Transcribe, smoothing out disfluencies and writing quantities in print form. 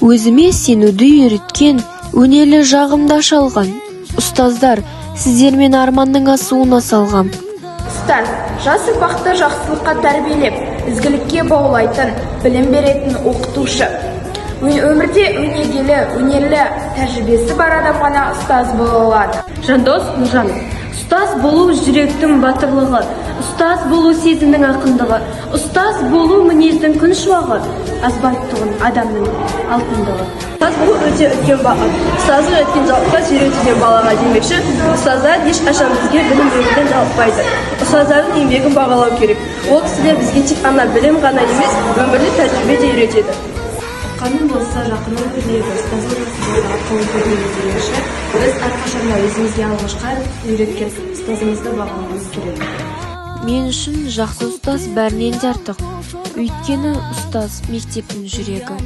Өзіме сенуді үйреткен, өнерлі жағымды аша алған ұстаздар, сіздермен арманның асуына салғам. Ұстаз – жас ұрпақты жақсылыққа тәрбиелеп, ізгілікке баулайтын, білім беретін оқытушы. Өмірде өнегелі, өнерлі, тәжірибесі бар адам ғана ұстаз бола алады. Жандос Нұржанов. Ұстаз болу – жүректің батырлығы, ұстаз болу – сезімнің ақындығы, ұстаз болу – мінездің күн шуағы, азбайтұғын адамның алтындығы. Ұстаз болу – өте үлкен бақыт. Ұстазы өткен жалықпас, үйретуден балаға демекші, ұстаздар ешқашан бізге білім беруден жалықпайды. Ұстаздардың еңбегін бағалау керек. Ол кісілер бізге тек қана білім ғана емес, өмірлік тәжірибе де үйретеді. Ұққаның болса, жақының көмегі, ұстазың жақсы болса, ақылың көбейеді демекші, біз әрқашанда өзімізге алғашқы үйреткен ұстазымызды бағалауымыз керек. Мен үшін жақсы ұстаз бәрінен де артық, өйткені ұстаз – мектептің жүрегі.